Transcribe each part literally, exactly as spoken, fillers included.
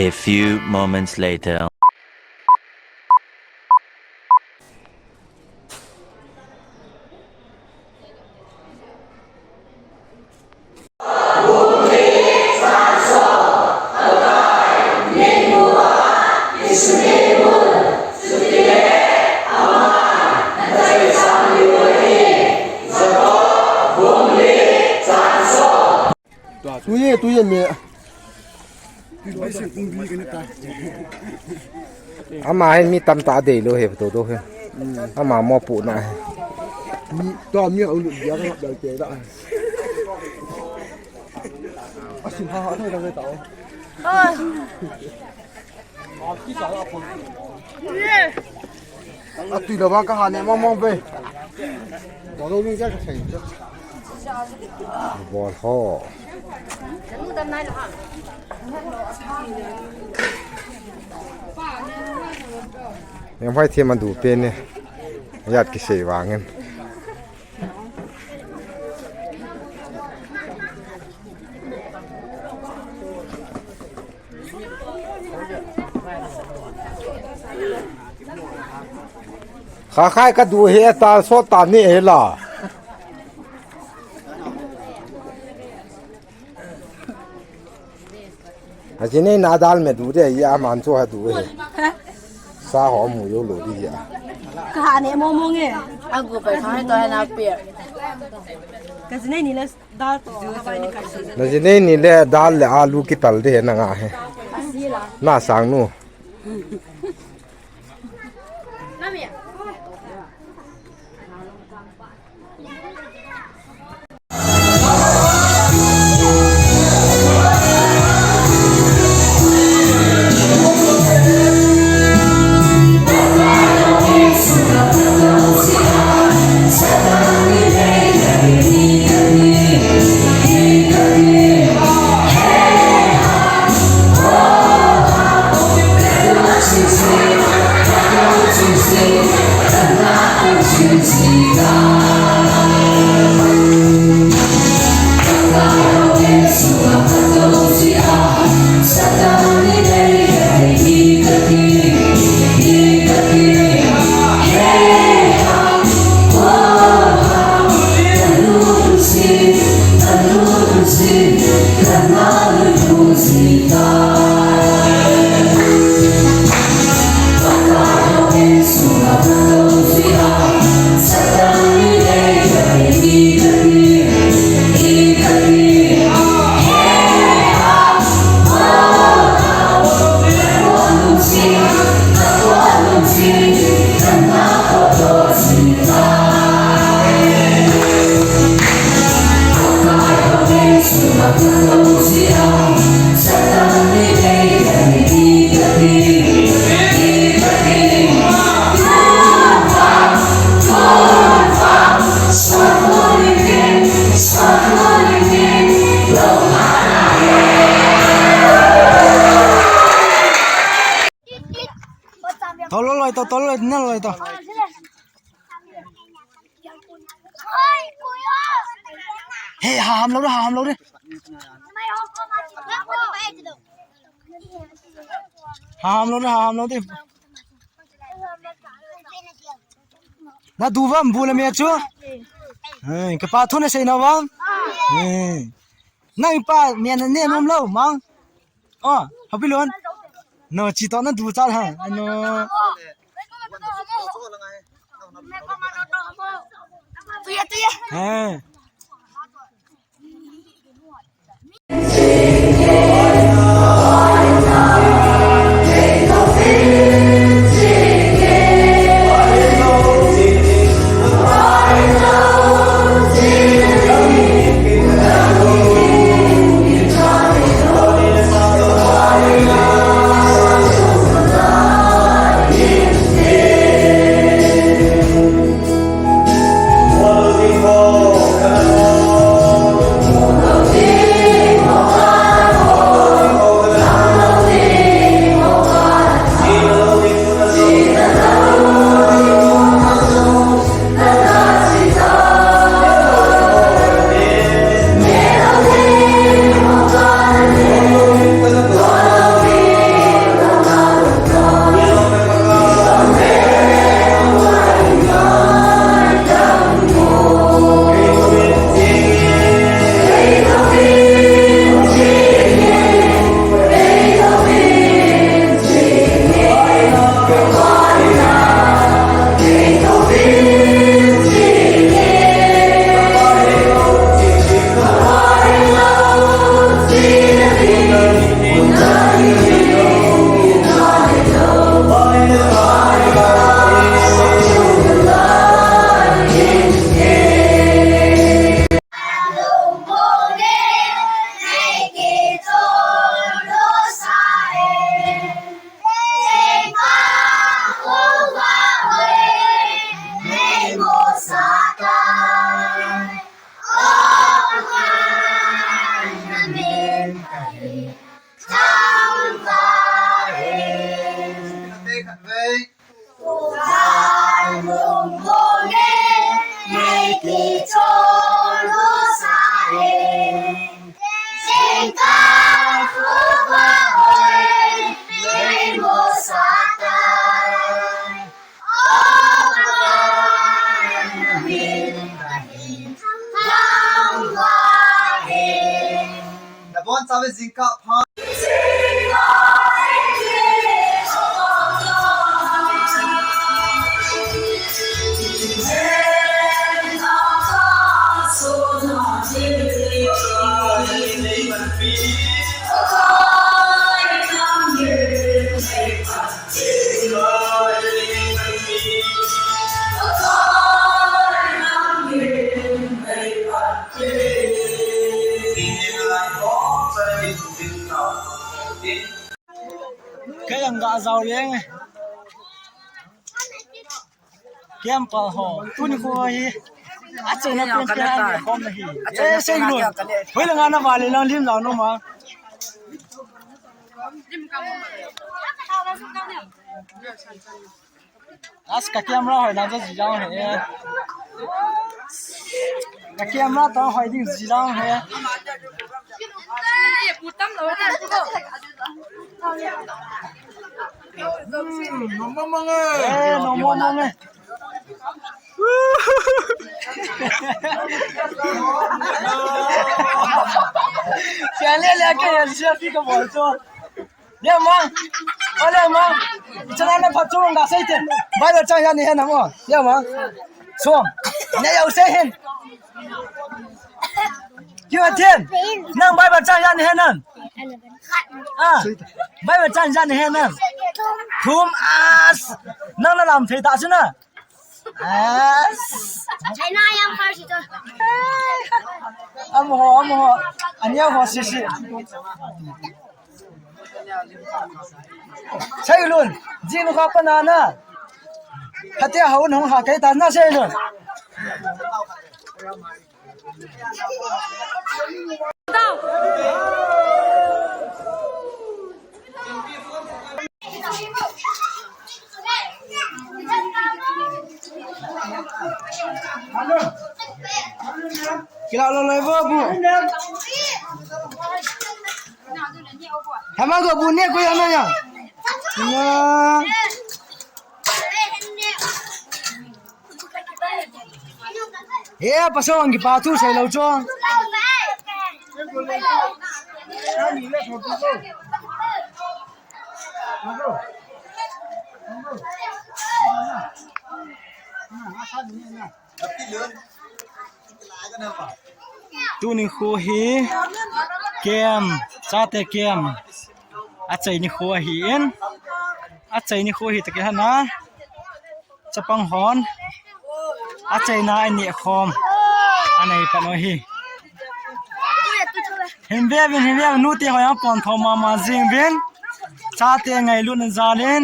A few moments later. Tuye, tuye me. Ama hin mi tamtah adei lou hi, to to hi. Ama mopohna hi. Mi, to mi a ulu dia ka dal te da. Asin ha ha thoi da ta. Atui lo bang ka ha ne mong mong ve. Bol ho. Yang phai thiam adu pe ne. Yat kisei vangin. Kha khai ka du he ta so ta ni he la. Ajinei na dal me du de ya man cho ha du he. Sa ho mu yo lo di ya. Ka ha ne mo mo nge. Agu pai thai to na pe. Ka jinei ni le. Na jinei ni le dal le alu kital de na nga he. Na sang nu. Tol loi to, tol loi, nal loi to. He, ha ham lou de, ha ham lou de. Ha ham lou de, ha ham lou de. Na du vam bu le me chu. He, ka pa thu na sei na vam. He. Nang pa me na ne nom lou mang. Oh, happy lon. No, chi to na du cha ha. No. Tuya, tuya. He. Nabon chave jingkah pha. Kei ang ga zau leng. Kem pal ho. Tuni ko hi. Achaina pen pen ni khom na hi. Eh, sei lo. Hoi la nga na vale lang lim lau no ma. As ka camera hoi na ji jang he. Ka camera to hoi ding ji jang he. Hmm, no mo mo nge. Eh, no mo mo nge. Siale le ke ya selfie ka bol to. Lema. O Lema. Ichana na phat chu nga sei te. Bible chang ya ni he na mo. Lema. So. Ne ya u sei hin. Kiu a thim. Nang Bible chang ya ni he nan. Ah. Bible chang ya ni he nan. Thum as. Nang na lam thei ta chu na. As. China yang first ito. Amo ho, amo ho. Anya ho sisi. Sailun, jinu ka panana. Khatia haun hong ha kai ta na Sailun. Kila lo lo vo bu. Hama go bu ne ko ya na ya. Na. He, pasal ang kipa tu sa ilaw chong. Tuni kho hi kem, chate kem. Achaini kho ahin. Achaini kho hi takihana. Chapang hon. Achaina ani khom. Anei pano hi. Hin ve vin, hin ve vin, nuti ho yang pon thom mama jing vin. Chate ngailutna jalin.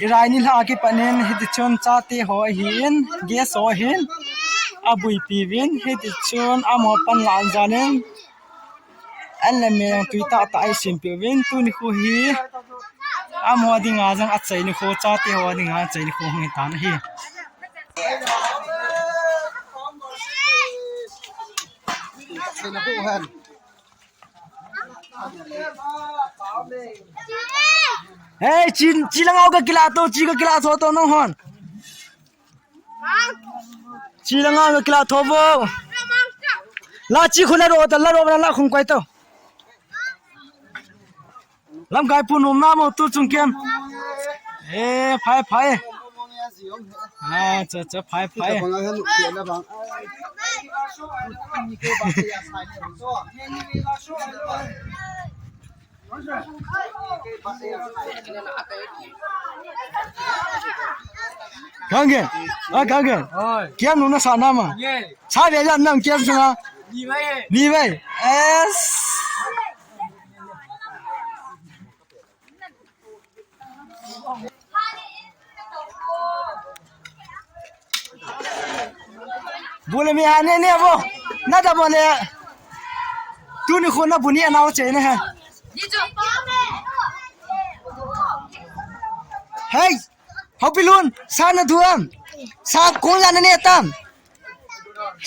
Irai ni lha kipanin, hiti chun chate ho ahin, guest ho ahin, abuipi vin, hiti chun amo panla jalin, an le me tui tah tah asim pi vin, tuni kho hi, amo dinga jang achaini kho, chate ho dinga achaini kho hung tan ahi. Hey, chi, chi langau ka kila to, chi ka kila to to nong hon. Chi langau ka kila to vo. La chi khun la ro ta, la ro na la khun kwai to. Lamkai pu nom na mo tu chung kem. Eh, phai, phai. Ah, cha, cha, phai, phai. Kang ke? Ah, kang ke? Oi. Kem nom na sa na ma? Ye. Sa ve jan nam kem sunga. Ni ve. Ni ve. Es. Bole mi ane ne vo. Nada bole. Tuni kho na bu ni anao che ne ha. Hey. Haopi Lun, sa na du am? Sa kong la na ne tam?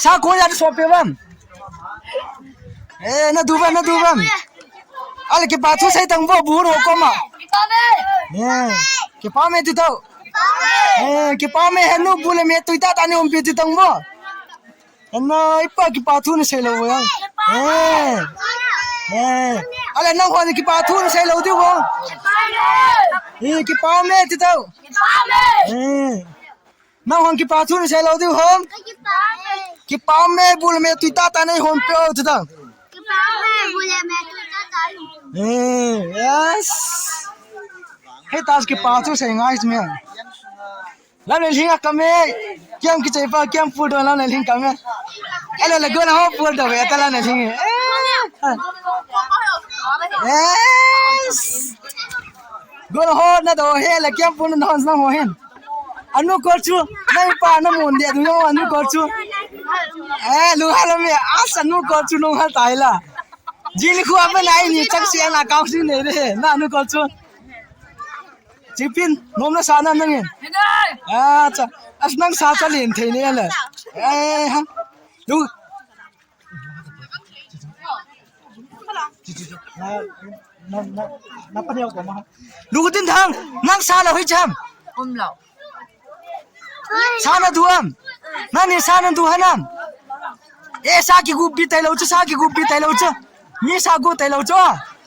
Sa kong la na so pe bam? Eh, na du bam, na du bam. Ale kipa thu sei tang bo, bu ho koma. Eh, kipa me ti tau. Eh, kipa me henu bu le me tui tata ni um pi ti tang bo. Ena, ipa kipa thu na sei lou ya. Eh. Eh. Ale nang ho ni kipa thu na sei lou diu ho. Eh, kipa me ti tau. Eh. Nang ho kipa thu na sei lou diu ho. Kipa me bu le me tui tata nei hon pe o ti tau. Eh, yes. Hei tas kipa thu sei ngai me. Lam le lhing a kame. Kiam kichai pa, kiam pul don lam le lhing kame. Ele le gona ho pul do ve ta lam le lhing. Yes. Gona ho na do he le kiam pul na hon sang ho hin. Anu ko chu, nai pa na mun dia du yo anu ko chu. Eh, lu ha la me, as anu ko chu nung ha tai la. Jin khu apa nai ni chak si ana kau si ne de, na anu ko chu. Chipin, nom na sa na nangin. Acha, as nang sa cha lin thei ne le. Eh, ha. Lu. Na, na, na, na pa neo ko ma. Lu tin thang, nang sa la hui cham. Um lo. Sa na du am? Nani sa na du hanam? Eh, sa kigup pi tai lou chu, sa kigup pi tai lou chu. Mi sa gu tai lou chu.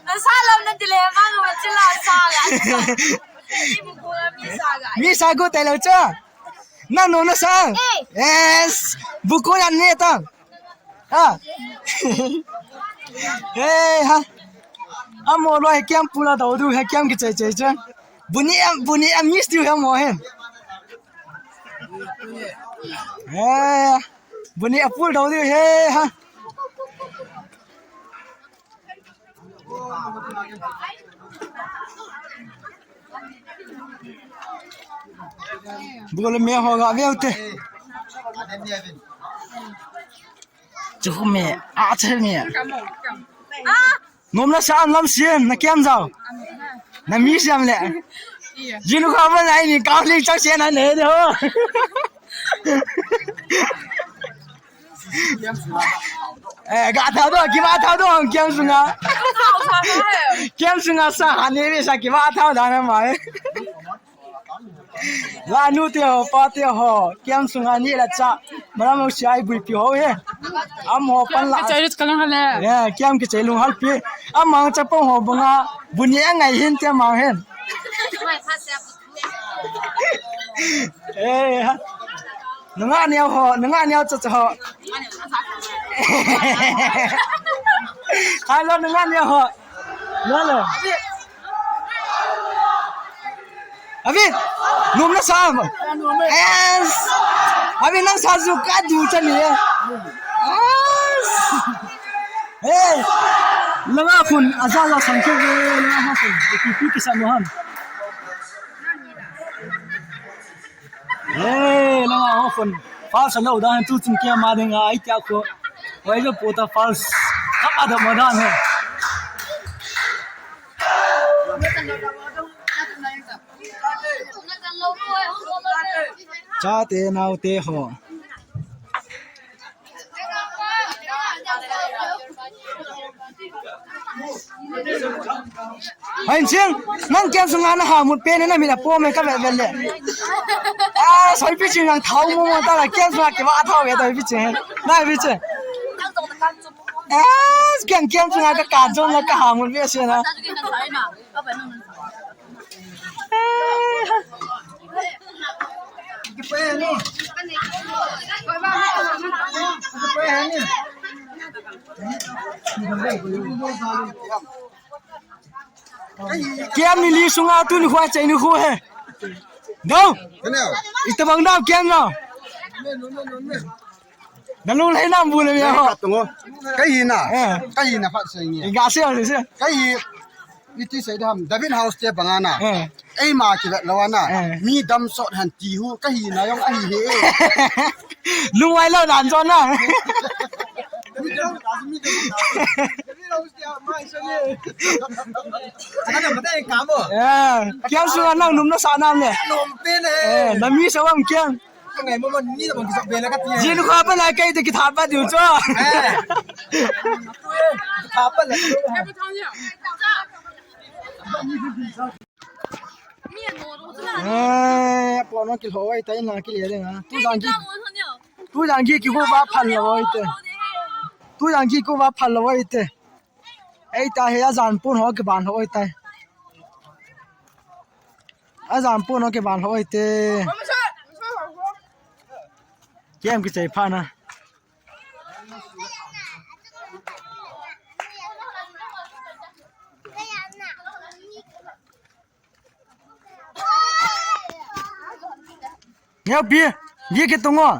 Na sa lam na ti le, ma gu ma chi la sa la. Ni bu gu la mi sa ga. Mi sa gu tai lou chu. Na no na sa. Yes. Bu ko yan ne ta. Ha. Eh, ha. Amo lo he kiam pula do du he kiam kichai chai chai. Bu ni am, bu ni am miss diu he mo he. Eh, bu ni apul do diu he ha. Bu le me ho ga veu te. Chu me, a che me. Nom na sa an lam sien, na kiam jao. Na mi siam le. Jinu kha ma nai ni kau ling chak sien an he de ho. Eh, ga thao do, kiva thao do, kiam sunga. Kiam sunga sa, ha ne ve sa kiva thao da na mai. La nu te ho, pa te ho, kiam sunga ni la cha. Mara mo si ai bui pi ho he. Am ho pan la. Kiam kichai lung hal pi. Amang cha pong ho banga, bu ni angai hin te mang hin. Eh, ha. Nunga neo ho, nunga neo cha cha ho. Hello, nunga neo ho. Hello. Abi, nom na sa am? Yes. Abi nang sa ju ka du cha ni. Yes. Hey. Langa khun aza la sang ke, langa ha khun. Ki pi ki sa mo han. Hey, langa ha khun. Fal sa lo da han tu chun ke ma ding ai tia ko. Wai lo po ta fal. Kap ada ma dan he. Chate naote ho. Hai ching, nang kiam sunga na ha mut pe ne na mi na po me ka ve ve le. Ah, soi pi ching nang thao mo mo ta la kiam sunga ke ba thao ve ta pi ching. Na pi ching. Eh, kiam kiam sunga ka ka jong la ka ha mun ve se na. Kiam ni li sunga tu ni khua chai ni khu he. Dau. Ita bang dau kiam dau. Na lung lei nam bu le mi ho. Ka hi na. Eh. Ka hi na phat se nge. Ga se se. Ka hi. Iti sei dam. David House te banga na. Eh. Ei ma ki vet lo na. Eh. Mi dam sot han ti hu. Ka hi na jong ahi he. Lung wai lo dan jo na. Mi dam, mi dam. Eh, kiang sunga nang num nasa nam le. Eh, nami sa bang kiang. Jin kha pa na kai te kithat pa diu cho. Eh, po no kilho ai tai na kile de nga. Tu jang ki, tu jang ki ki ko ba phal lo ai te. Tu jang ki ko ba phal lo ai te. Ei ta he a jan pun ho ke ban ho ei tai. A jan pun ho ke ban ho ei te. Kem ki chei pha na. Neo pi, gi ki tungo.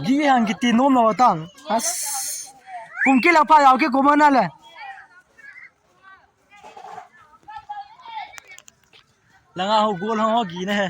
Gi hang kiti nom lo ta. As. Kum ki la pa yau ki kum na le. Langa ho gol ho gi ne he.